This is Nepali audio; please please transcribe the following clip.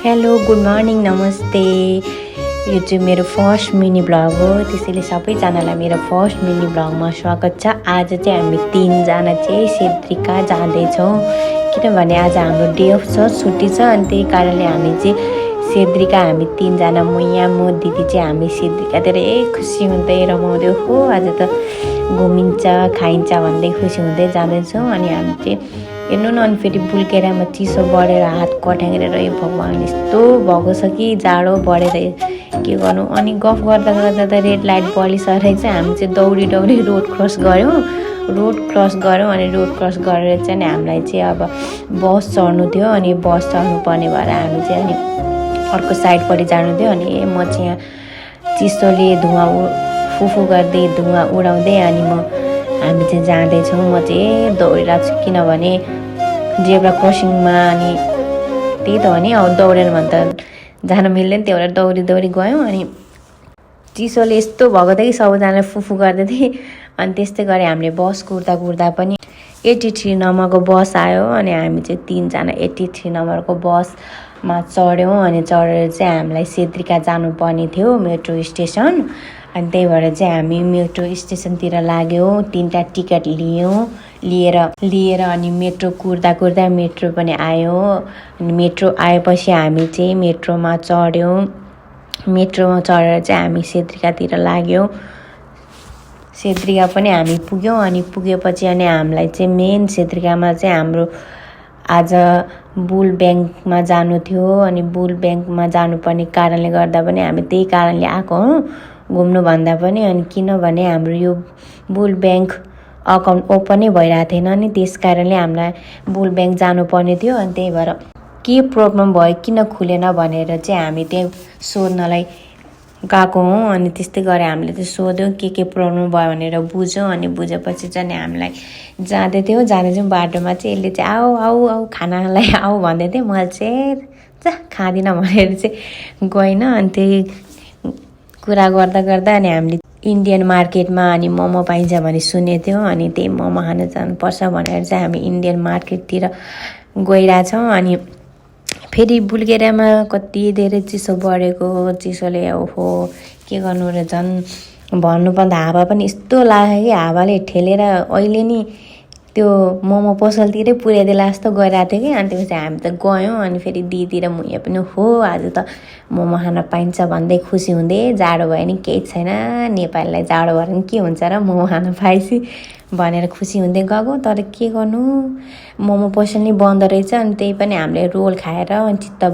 हेलो गुड मर्निङ नमस्ते। यो चाहिँ मेरो फर्स्ट मिनी ब्लग हो, त्यसैले सबैजनालाई मेरो फर्स्ट मिनी ब्लगमा स्वागत छ। आज चाहिँ हामी 3 जना चाहिँ सेद्रिका जाँदैछौँ, किनभने आज हाम्रो डे अफ छ, छुट्टी छ। अनि त्यही कारणले हामी चाहिँ सेद्रिका हामी 3 जना म दिदी चाहिँ हामी सेद्रिका धेरै खुसी हुँदै रमाउँदै हो। आज त घुमिन्छ खाइन्छ भन्दै खुसी हुँदै जाँदैछौँ। अनि हामी चाहिँ हेर्नु न, अनि फेरि बुल्केरामा चिसो बढेर हात कट्याङ्ग्रेर यो भगवान् यस्तो भएको छ कि जाडो बढेर के गर्नु। अनि गफ गर्दा गर्दा त रेड लाइट बलिसकेको चाहिँ हामी चाहिँ दौडी रोड क्रस गऱ्यौँ अनि रोड क्रस गरेर चाहिँ हामीलाई चाहिँ अब बस चढ्नु थियो। अनि बस चढ्नु पर्ने भएर हामी चाहिँ अनि अर्को साइडपट्टि जानु थियो। अनि म चाहिँ यहाँ चिसोले धुवा फुफु गर्दै धुवा उडाउँदै अनि हामी चाहिँ जाँदैछौँ। म चाहिँ दौडिरहेको छु, किनभने जेब्रा क्रसिङमा अनि त्यही त हो नि, अब दौडेन भने त जान मिल्दैन। त्यही भएर दौडी गयौँ। अनि चिसोले यस्तो भएको थियो कि सबैजनाले फुफु गर्दै थिएँ। अनि त्यस्तै गरी हामीले बस कुर्दा पनि 83 नम्बरको बस आयो। अनि हामी चाहिँ 3 जना 83 नम्बरको बसमा चढ्यौँ। अनि चढेर चाहिँ हामीलाई सेद्रिका जानुपर्ने थियो मेट्रो स्टेसन। अनि त्यही भएर चाहिँ हामी मेट्रो स्टेसनतिर लाग्यौँ। 3टा टिकट लिएर अनि मेट्रो कुर्दा मेट्रो पनि आयो। अनि मेट्रो आएपछि हामी चाहिँ मेट्रोमा चढ्यौँ। मेट्रोमा चढेर चाहिँ हामी सेद्रिकातिर लाग्यौँ। सेद्रिका पनि हामी पुग्यौँ। अनि पुगेपछि अनि हामीलाई चाहिँ मेन सेद्रिकामा चाहिँ हाम्रो आज बुल ब्याङ्कमा जानु थियो। अनि बुल ब्याङ्कमा जानुपर्ने कारणले गर्दा पनि हामी त्यही कारणले आएको हौँ घुम्नुभन्दा पनि। अनि किनभने हाम्रो यो बुल ब्याङ्क अकाउन्ट ओपनै भइरहेको थिएन नि, त्यस कारणले हामीलाई बुल ब्याङ्क जानुपर्ने थियो। अनि त्यही भएर के प्रब्लम भयो, किन खुलेन भनेर चाहिँ हामी त्यहाँ सोध्नलाई गएको हौँ। अनि त्यस्तै गरेर हामीले चाहिँ सोध्यौँ के प्रब्लम भयो भनेर बुझ्यौँ। अनि बुझेपछि चाहिँ हामीलाई जाँदै बाटोमा चाहिँ यसले चाहिँ आऊ खानालाई आऊ भन्दै थियो। मैले चाहिँ खाँदिनँ भनेर चाहिँ गइनँ। अनि त्यही कुरा गर्दा अनि हामीले इन्डियन मार्केटमा अनि मोमो पाइन्छ भने सुनेको थियौँ। अनि त्यही मोमो खान जानुपर्छ भनेर चाहिँ हामी इन्डियन मार्केटतिर गइरहेछौँ। अनि फेरि बुल्गेरियामा कति धेरै चिसो बढेको, चिसोले ओहो के गर्नु र झन् भन्नुपर्दा हावा पनि यस्तो लाग्यो कि हावाले ठेलेर अहिले नि त्यो मोमो पसलतिरै पुर्याइदिएला जस्तो गइरहेको थियो कि। अनि त्यसपछि हामी त गयौँ। अनि फेरि दिदी र मुया पनि हो आज त मोमो खान पाइन्छ भन्दै खुसी हुँदै, जाडो भयो नि केही छैन, नेपालीलाई जाडो भएर नि के हुन्छ र मोमो खान पाएपछि भनेर खुसी हुँदै गएको। तर के गर्नु, मोमो पसल नि बन्द रहेछ। अनि त्यही पनि हामीले रोल खाएर अनि चित्त